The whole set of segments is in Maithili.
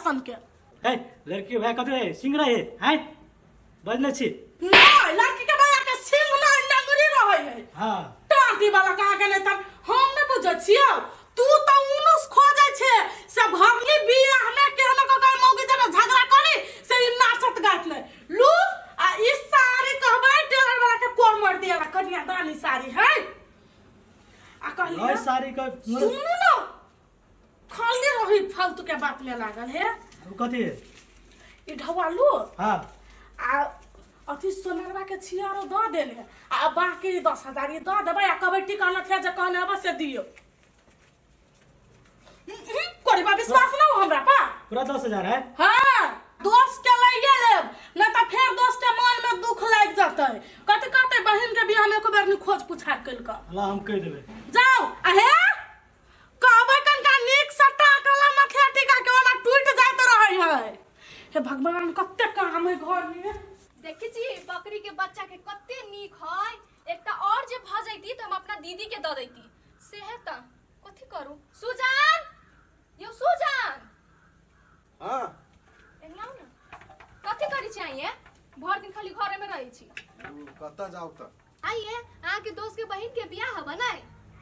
सन के है लड़की के भाई कथी रहे सिंह रहे हैं बजने छी नहीं लड़की के भैया के सिंह नहीं लंगड़ी रहे है हाँ टाटी वाला कहाँ के नहीं तब हम नहीं बुझै छियौ तू तऽ उनुस खोजै छे से भरली बियाह में केहनो को कोई मौगी जगह झगड़ा करी से ई नाचत गाइत नहीं लू आ ई साड़ी कहबै टेलर वाला के कोर मार दिया कनिया दानी साड़ी है आ कहली लय साड़ी के सुनू ना खाली रही फालतू के बात में लागल है कथी है ई ढौआ लू हाँ आ अथी सोनरवा के छियारो दऽ देले आ बाकी 10,000 ई दऽ देबै आ कहबै टिका नथिया जे कहने हेबै से दियौ कोरिबा विश्वास ना हो हमरा पा पूरा 10,000 है हाँ दोस्त के लइए लेब नहीं तऽ फेर दोस्त के मन में दुख लागि जतै कथी कहतै बहिन के बियाह में एको बेर नहीं खोज पुछार केलक अल्लाह हम कहि देबै जाओ आ हे कहबै कनिका नीक से टाकला मथिया टीका के ओना टूटि जाइत रहै है हे भगवान कते काम है घर में देखै छी बकरी के बच्चा के कते नीक है एकटा और जे भ जैती तऽ हम अपना दीदी के दऽ दैती से है तऽ कथी करू सुजान यौ सुजान हाँ एने आउ ने कथी करै छी आइए भरि दिन खाली घरे में रहै छी कतऽ जाउ तऽ आइए अहाँके दोस्त के बहिन के बियाह हबे नै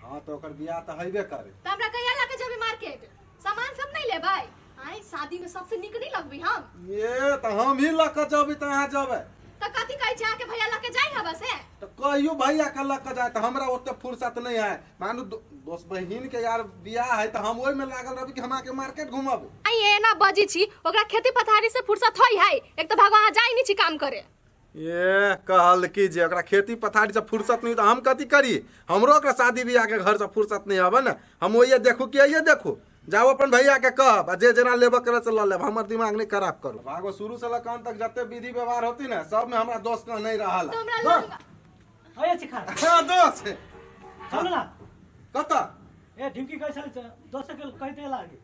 हाँ तऽ ओकर बियाह तऽ हेबे करे तऽ हमरा कहिया लऽ के जेबै मार्केट सामान सब नहीं लेबै आइ शादी में सबसे नीक नहीं लगबै हम ये तऽ हम ही लऽ कऽ जेबै तऽ अहाँ जेबै तऽ कथी कहै छी अहाँके भैया लऽ के जाइ हबे से तऽ कहियो भैया के लऽ कऽ जाय तऽ हमरा ओते फुर्सत नहीं है मानू दोस्त बहिन के यार बियाह है तऽ हम ओहिमे लागल रहबै कि हम अहाँके मार्केट घुमबै आइ एना बजै छी ओकरा खेती पथारी से फुर्सत होइ है एक तऽ भगवान जाइ नहीं छी काम करे ये कहल कि जे ओकरा खेती पथारी से फुर्सत नहीं तऽ हम कथी करी हमरो ओकरा शादी बियाह के घर से फुर्सत नहीं हबे ने हम ओहिए देखू कि आइए देखू जाओ अपन भैया के कहब आ जे जेना लेबऽ करे से लऽ लेब हमर दिमाग नहीं खराब करू भागो शुरू से लऽ कऽ अंत तक जते विधि व्यवहार होती ने सब में हमरा दोस्त का नहीं रहल तो हमरा दोस्त लग अरे चिखा हाँ दोस्त चलू ना कतऽ ए ढिमकी कहै छलै दोस्त के कहिते लागे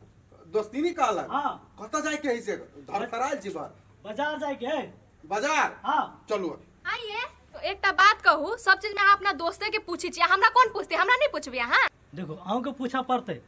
दोस्ती नहीं कहलक हाँ। कतऽ जाय के है से धरफड़ायल छी बड़ बाजार जाइके है बाजार हाँ चलू अभी आइए तो एकटा बात कहू सब चीज में अहाँ अपना दोस्ते के पूछी छी हमरा कौन पूछते हमरा नहीं पूछबे अहाँ देखो अहूँके पूछऽ पड़तै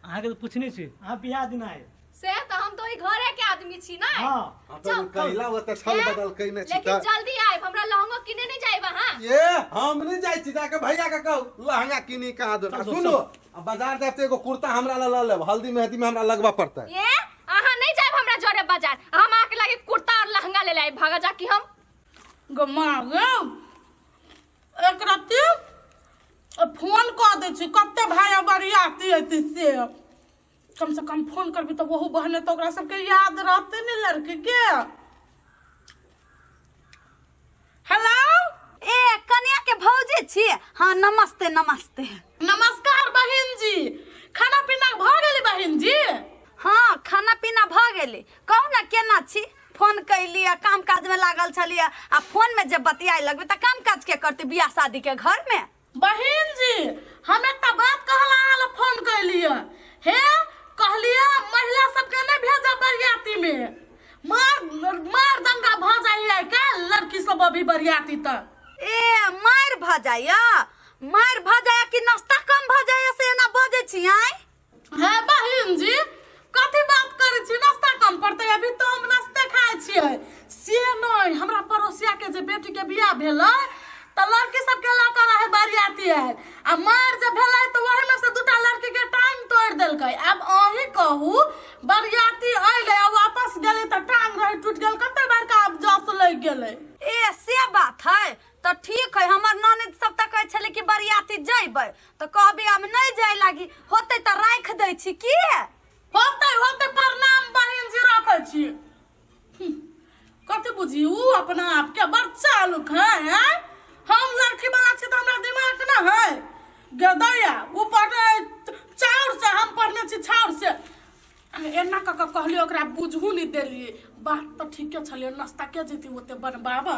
अहाँके तऽ पूछने छी अहाँ बियाह दिन आए से तो हम तो ई घरे के आदमी छी ना हाँ हाँ तो उ कैला ओते छल बदल कैने छी लेकिन तऽ जल्दी आयब हमरा लहंगो किने नहीं जाइब अहाँ ये हम नहीं जाइ छी जाके भैया के कहू लहंगा किनी कहाँ दो चल, सुनो आ बाजार जाब तऽ एगो कुर्ता हमरा ला लऽ लेब हल्दी मेहंदी में हमरा लगबऽ पड़तै ये अहाँ नहीं जाइब हमरा जरे बाजार हम अहाँ के लागे कुर्ता और लहंगा ले लाइब भागा जा कि हम गो माँ गो एक रत्ती फोन कऽ दै छी कते भाय बरियाती अयतै से कम से कम फोन करबी तऽ ओहू बहने तऽ ओकरा सबके याद रहतै ने लड़की के हेलो ए कन्या के भौजी छी हाँ नमस्ते नमस्ते नमस्कार बहिन जी खाना पीना भऽ गेलै बहिन जी हाँ खाना पीना भऽ गेलै कहू ने केना छी फोन कैली आ काम काज में लागल छलियै आ फोन में जे बतियाए लगबै तऽ काम काज के करतै बियाह शादी के घर में बहिन जी हम एकटा बात कहला अहाँ लग फोन कैलियै हे कहलियै महिला सबके नहि भेजब बरियाती में मार मार दंगा भऽ जाइए का लड़की सब अभी बरियाती तक ए मारि भऽ जाइया मारि भऽ जाइया कि नाश्ता कम भऽ जाइया से एना बजै छी आँय हे बहिन जी कथी बात करै छी नाश्ता कम पड़तै अभी तो हम नाश्ते खाइ छियै से नहि हमरा पड़ोसिया के जे बेटी के बियाह भेलै तऽ लड़की सबके लऽ कऽ रहै बरियाती आयल आ मार जे भेलै तऽ ओहिमे से दूटा लड़की के टांग तोड़ि देलकै आब अहीं कहू बरियाती अयलै आ वापस गेलै तऽ टांग रहै टूटि गेल कते बड़का आब जस लागि गेलै ए से बात है तऽ ठीक है हमर ननद सब तऽ कहै छलै कि बरियाती जइबै तऽ कहबी आब नहि जाय लागी होतै तऽ राखि दै छी की होतै होतै प्रणाम बहिन जी रखै छी कथी बुझी ऊ अपना आपके बड़ चालुक है हैं? हम लड़की वाला छी तऽ हमरा दिमाग ना है गदैया ऊ पढ़ने चाउर से हम पढ़ने छी छाउर से एना कऽ कऽ कहलियै ओकरा बुझू नहि देलियै बात तऽ ठीके छलियै नाश्ता के जेती ओते बनबाबै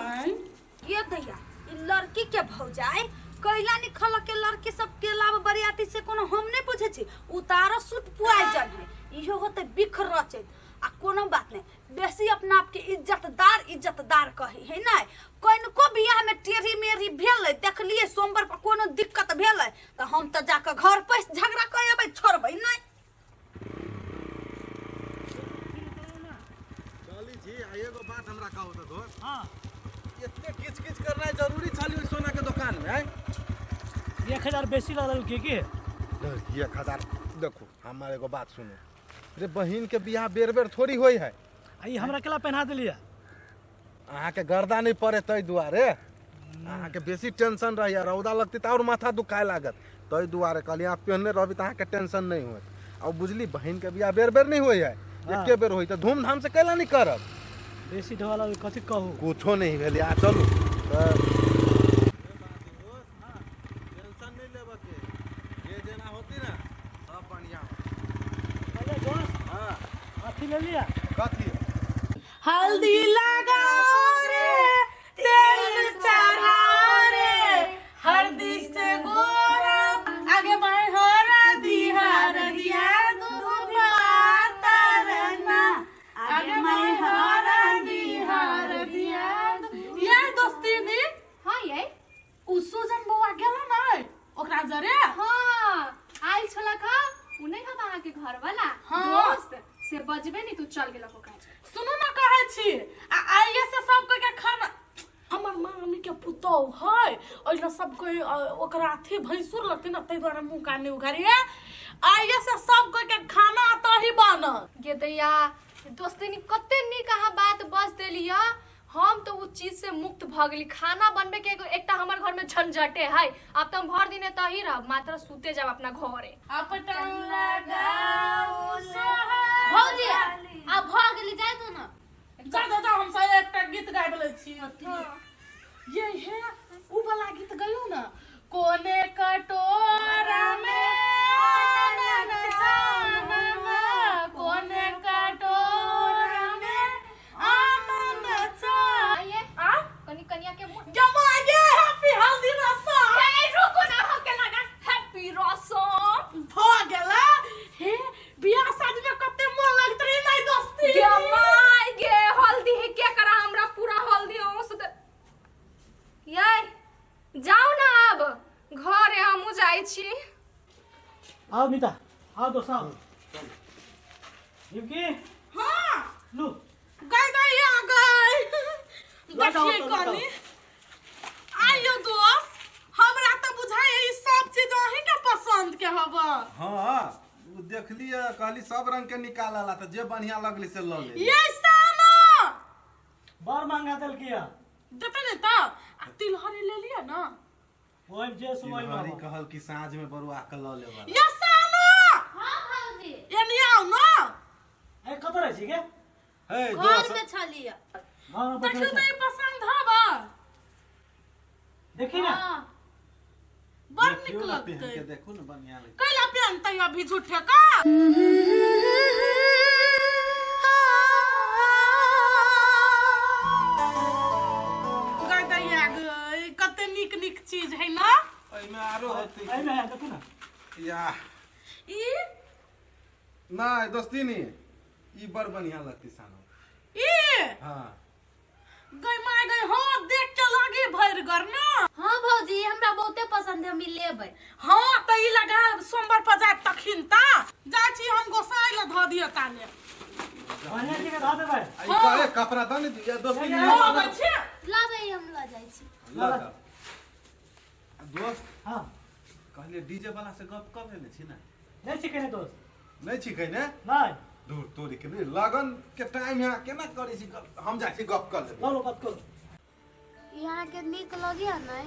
ये दैया ई लड़की के भौजाई कैला निखल के लड़की सब के लाभ बरियाती से कोनो हम नहीं पूछे छी उतारो सूट पुआई जन है इहो होते बिख रचैत आ कोनो बात नहीं बेसी अपना आप के इज्जतदार इज्जतदार कही है ना कनिको बियाह में टेढ़ी मेढ़ी भेलै देखलिए सोमवार पर कोनो दिक्कत भेलै तऽ हम तऽ जाकऽ घर पर झगड़ा कऽ अबै छोड़बै नहि हमरा कहू तऽ दोस्त, हाँ। एते किच किच करनाइ जरूरी छल ओहि सोना के दोकान में? आँय? 1000 बेसी लऽ लेलकै की? लड़की 1000। देखू, हमर एगो बात सुनू रे, बहिन के बियाह बेर बेर थोड़ी होइ है। आ ई हमरा केला पहना देलियै? अहाँके गर्दा नहि पड़े ताहि दुआरे, अहाँके बेसी टेंशन रहैए, रौदा लगतै तऽ आओर माथा दुखाय लागत, ताहि दुआरे कहलियै अहाँ पहिनने रहबै तऽ अहाँके टेंशन नहि होयत। आ बुझली, बहिनके बियाह बेर बेर नहि होइ है, एके बेर होइ, तऽ धूमधाम से कैला नहि करब? बेसी ढोआ लागल, कथी कहू, कुछो नहीं भेलै। आ चलू तऽ टेंशन नहीं लेबऽ के, जे जेना होती ना सब बढ़िया होती। अरे दोस्त। हाँ। अथी ले लिया? कथी? हल्दी लगाओ रे, तेल चढ़ाओ रे, हल्दी से गोरा आगे बढ़, हरा दिहा रहिया तरना, आगे मैं हरा दिहा रहिया। ये दोस्ती नी। हाँ ये। उ सुजन बौआ गेलो नै ओकरा जरे? हाँ, आयल छलक हा उ नहीं हब अहाँ के घर वाला। हाँ। दोस्त से बजबे नहीं, तू चल गेलक ओकरा जरे। सुनू ना, कहै छी आ आइए से सब कोई के खाना, हमर मामी के पुतोह है, ओहिला सब कोई ओकरा अथी भैंसुर लगतै ना, ताहि दुआरे मुँह कान नहि उघारिए। आइए से सब कोई के खाना तऽ ही बनत। गे दैया दोस्तिनी, कते नीक अहाँ बात बज देलियै। हम तो उ चीज से मुक्त भऽ गेली। खाना बनबे के एगो एकटा हमर घर में झंझटे है। अब तो हम भर दिन एतऽ ही रहब, मात्र सुते जाब अपना घरे। अपटन लगाओ। भौजी, आब भऽ गेली, जाय दू ना। जा जा जा, हम सब एकटा गीत गाबि लै छी। ये हे उ वाला गीत गयो ना, कोने कटोरा में आनन चानन, कोने कटोरा में आनन चानन। आइए। आ कनी कनिया के मुँह जमा गे, हैप्पी हल्दी रसम। हे रुको ना, हम के लगा हैप्पी रसम। भऽ गेलै। हे, बियाह शादी में कते मन लगत रहे नहीं दोस्ती? गे my गे, हल्दी ही के करा हमरा पूरा हल्दी औस दे। ये जाओ ना अब घरे, हमहूँ जाइ छी। आओ नीता, आओ दोस्त, आओ निमकी। हाँ। लू। गई गई आ गई। लौटाओ, देखिए। लौटाओ। कनी आइयो दोस्त, हमरा तऽ बुझाइ ई सब चीज अहीं के पसंद के हवा। हाँ, उ देखलियै, कहली सब रंग के निकालला तऽ जे बढ़िया लगली से लऽ ले। ये साना बड़ महंगा देलकी है। देते ने तऽ आ तिलहरी ले लिअ ना। ओहि जे समय तिलहरी कहल कि साँझ में बरुआ के लऽ लेबा। ये सानो। हाँ भौजी। एने आउ ना। ए, कतऽ रहै छी गे? हे घर दोस्त, में छलियै। घर में बैठल देखियौ छै। तऽ ई पसंद हवा? देखी ना। हाँ। बड़ नीक देखियौ ना, पहन लगतै। के देखू ने, बढ़िया लगतै। कैला पहनतै अभी झूठे का? गई दैया गई, कते नीक नीक चीज है ना। एहिमे आरो होतै। एहिमे है, देखू ना। या ई नहि दोस्तीनी, ई बड़ बढ़िया लगतै सानो। ई? हाँ। गई माय गई, हाँ, देख के लागी भरि गर ना। हाँ भौजी, हमरा बहुते पसंद है, हम ई लेबै। हाँ तऽ ई लगा सोमवार पर जायब तखिन ता जाइ छी हम गोसाइ लए धऽ दिअ ताने। बढ़िया चीज के धऽ देबै। आ ई कहे कपड़ा दऽ ने दिया दोस्तीनी। हाँ, अबै छी। लाबै, हम लऽ जाइ छी। लऽ जाउ। आ दोस्त। हाँ। कहलियै डीजे वाला से गप कऽ लेने छी ने? नहि छी केने दोस्त। नहि छी कहने? नहि। दूर तोरी के नहि, लगन के टाइम है, केना करै छी गप? हम जाइ छी गप कऽ लेबै। लऽ लो, बात करू। ई अहाँके नीक लगैए नहि?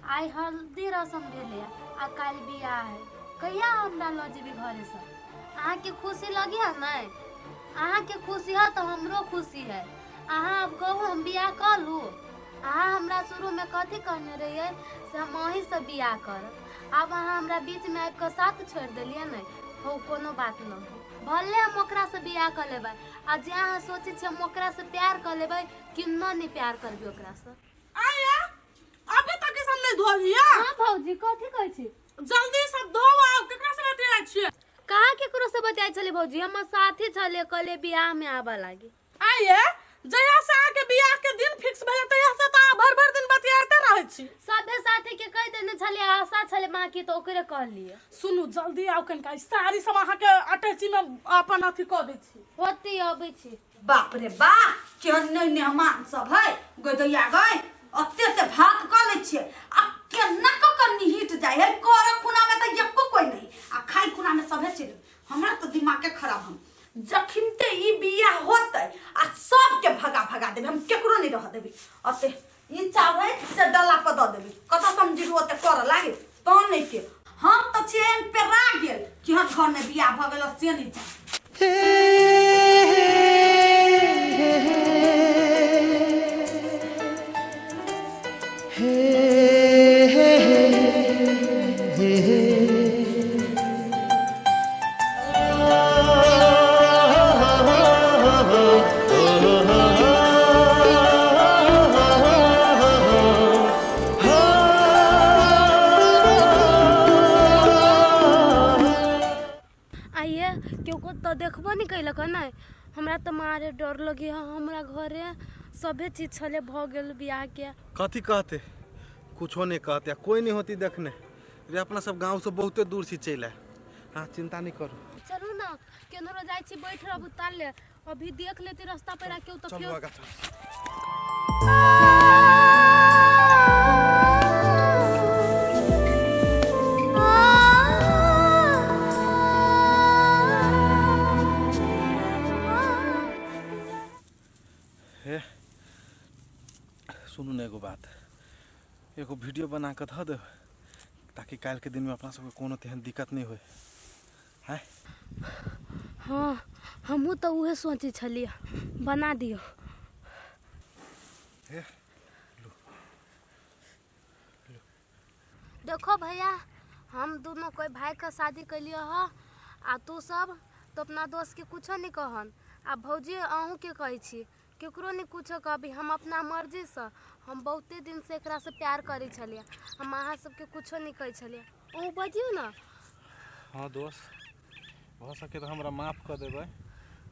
आइ हल्दी रसम भेलै आ काल्हि बियाह है, कहिया हमरा लऽ जेबै घरेसँ? अहाँके खुशी लगैए नहि? अहाँके खुशी है तऽ हमरो खुशी है। अहाँ आब कहू, हम बियाह कऽ लू? अहाँ हमरा शुरूमे कथी कहने रहियै से हम अहीँसँ बियाह करब। आब अहाँ हमरा बीचमे आबि कऽ साथ छोड़ि देलियै ने। हो, कोनो बात नहि, भले हम ओकरासँ बियाह कऽ लेबै आ जे अहाँ सोचै छियै हम ओकरासँ प्यार कऽ लेबै, किन्नो नहि प्यार करबै ओकरासँ। आया, अभी तक ई सब नहि धोलिया? हाँ भौजी, कथी कहै छी? जल्दी सब धोव। आउ, केकरा से बतियाइ छियै? कहाँ केकरो से बतियाइ छलै भौजी, हमर साथी छलै, कहले बियाह में आबऽ लागी। आइए, जहिया से अहाँके बियाह के दिन फिक्स भेलै तहिया से तऽ अहाँ भरि भरि दिन बतियाइते रहै छी। सभे साथी के कहि देने छलियै, आशा छलै बाकी तऽ ओकरे कहलियै। सुनू जल्दी आउ कनिका, ई साड़ी सब अहाँके अटैची में अपन अथी कऽ दै छी। होती अबै छी। बाप रे बा, केहन नहि मेहमान सब है गैदैया गै। अते अते भात कऽ लै छियै आ केना कऽ कऽ निहिट जाइ है। कर खुना में तऽ एको कोइ नहीं आ खाइ खुना में सभे चलि। हमरा तऽ दिमागे खराब। हम जखिनते ई बियाह होतै आ सबके भगा भगा देबै, हम केकरो नहीं रह देबै। अते ई चावल है से डला पर दऽ देबै, कतऽ समझी ओते करऽ लागे तो नहीं के। हम तऽ चैन पेरा गेल कि हर घर में बियाह भऽ गेल से नहीं जान। आइए केओ को तऽ देखबो नहि कयलक हँ नहि। हमरा तऽ मारे डर लगे हँ। हमरा घरे सभे चीज छलै, भऽ गेल बियाहके। कथी कहते? कुछो नहीं कहते, कोई नहीं होती देखने रे। अपना सब गांव से बहुते दूर से चलि आए। हाँ, चिंता नहीं करू। चलू ने केनरो जाइ छी, बैठ रहब उतार ले। अभी देख लेते रास्ता पर केओ तऽ चलू फेर आगा चलू। हे सुनू ने, एगो बात, एगो वीडियो बना कऽ धऽ देब ताकि काल्हिके दिनमे अपना सबके कोनो तेहन दिक्कत नहि होय। हैं? हाँ, हमहूँ तऽ उहे सोचै छलियै, बना दियौ। हे देखो भैया, हम दोनों कोई भाई के शादी कैलियै ह आ तू सब तो अपना दोस्त के कुछो नहीं कहन। आ भौजी, अहूँ के कहै छी, केकरो नहीं कुछो कहबी। हम अपना मर्जीसँ, हम बहुते दिनसँ एकरासँ प्यार करै छलियै। हम अहाँ सबके कुछो नहीं कहै छलियै। अहूँ बजियौ ने। हाँ दोस्त, भऽ सके तऽ हमरा माफ कऽ देबै।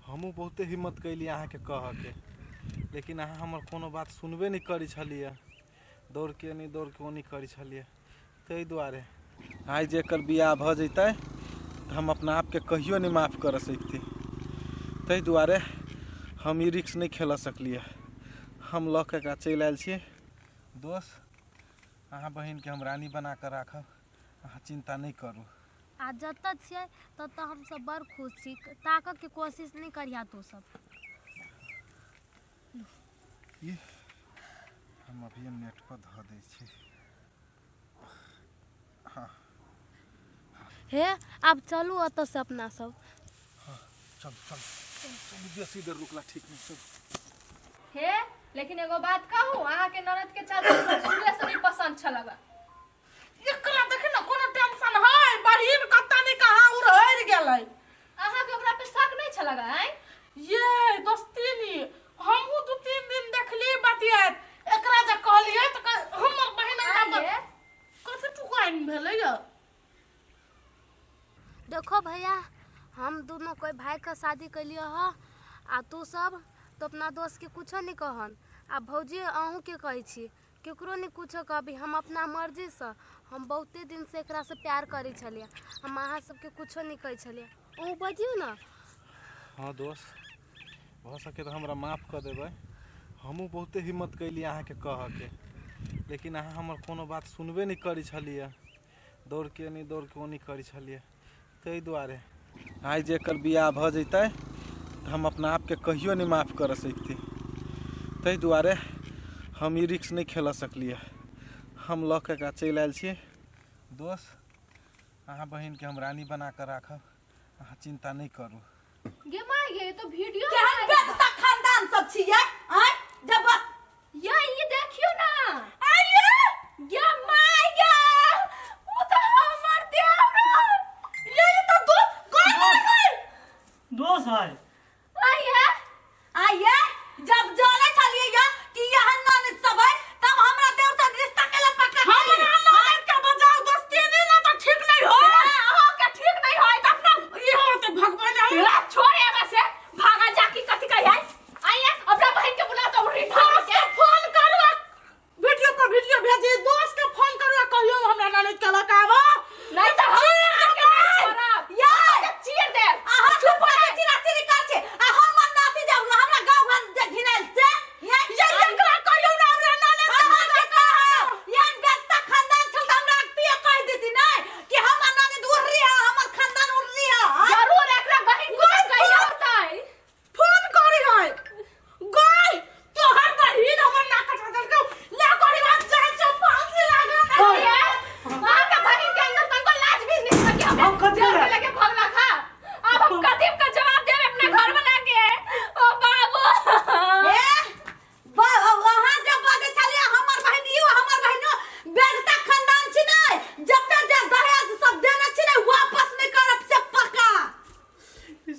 हमहूँ बहुते हिम्मत कैली अहाँके कहऽके, लेकिन अहाँ हमर कोनो बात सुनबे नहि करै छलियै। दौड़ के नहि दौड़ के ओनी करै छलियै। ताहि दुआरे आइ जे एकर बियाह भऽ जैतै तऽ हम अपना आपके कहियो नहि माफ करऽ सकती। ताहि दुआरे हम ई रिक्स नहि खेलऽ सकलियै। हम लऽ कऽ एकरा चलि आयल छी। दोस्त, अहाँ बहिनके हम रानी बना कऽ राखब, अहाँ चिन्ता नहि करू। आ जतऽ छियै ततऽ हमसब बड़ खुश छी। ताकऽके कोशिश नहि करिहा तू सब। ई हम अभी नेट पर धऽ दै छी। हे आब चलू ओतऽ से अपना सब। चल चल चल, बेसी देर रुकला ठीक नहीं, चल। हे लेकिन एगो बात कहू, अहाँके ननद के चाल हमरा शुरुए से नहीं पसंद छलग। एकरा देखे ना कोनो टेंशन है, बहिन कत्ता नहीं कहाँ उड़हर गेलै। अहाँके ओकरा पे शक नहीं छलग आय? ये दोस्तीनी, हमहूँ 2-3 दिन देखली बतियात। एकरा जे कहलियै तऽ हमर बहिन हमरा आइये? कथी टुकाइन भेलै या? देखो भैया, हम दोनों कोई भाई के शादी कैलियै ह आ तू सब तो अपना दोस्त के कुछो नहीं कहन। आ भौजी, अहूँ के कहै छी, केकरो नहीं कुछो कहबी। हम अपना मर्जीसँ, हम बहुते दिनसँ एकरासँ प्यार करै छलियै। हम अहाँ सबके कुछो नहीं कहै छलियै। अहूँ बजियौ ने। हाँ दोस्त, भऽ सके तऽ हमरा माफ कऽ देबै। हमहूँ बहुते हिम्मत कैली अहाँके कहऽके, लेकिन अहाँ हमर कोनो बात सुनबे नहि करै छलियै। दौड़ के नहि दौड़ के ओनी करै छलियै। ताहि दुआरे आइ जे एकर बियाह भऽ जैतै तऽ हम अपना आपके कहियो नहि माफ करऽ सकती। ताहि दुआरे हम ई रिक्स नहि खेलऽ सकलियै। हम लऽ कऽ एकरा चलि आयल छी। दोस्त, अहाँ बहिनके हम रानी बना कऽ राखब, अहाँ चिन्ता नहि करू। गे माय गे, तो वीडियो केहन बेदता खानदान सब छियै आँय जब या ये देखियो ना। आइए गे my गे, उ तो हमर देवर। ये ये तो दोस्त गई गई गई। दोस्त है। आइए आइए, जब जाने छलिए या कि यह ननद सब है तब हमरा देव से रिश्ता के पक्का हमरा ननद के बजाओ दोस्ती नहीं ना तो ठीक नहीं हो। अहाँ के ठीक नहीं होय त अपना ये होते भगवान हम ला छोड़ एगा से भागा जा की कथि कहि है। आइए अपना बहन के बुला तो रिठा दोस्त के फोन करू आ वीडियो पर वीडियो भेजी।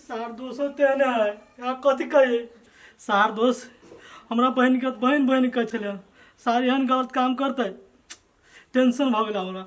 सार दोसो तेहने है, आब कथी कहियै। सार दोस हमरा बहिनके बहिन बहिन कहै छलै, सार एहन गलत काम करतै, टेंशन भऽ गेल हमरा।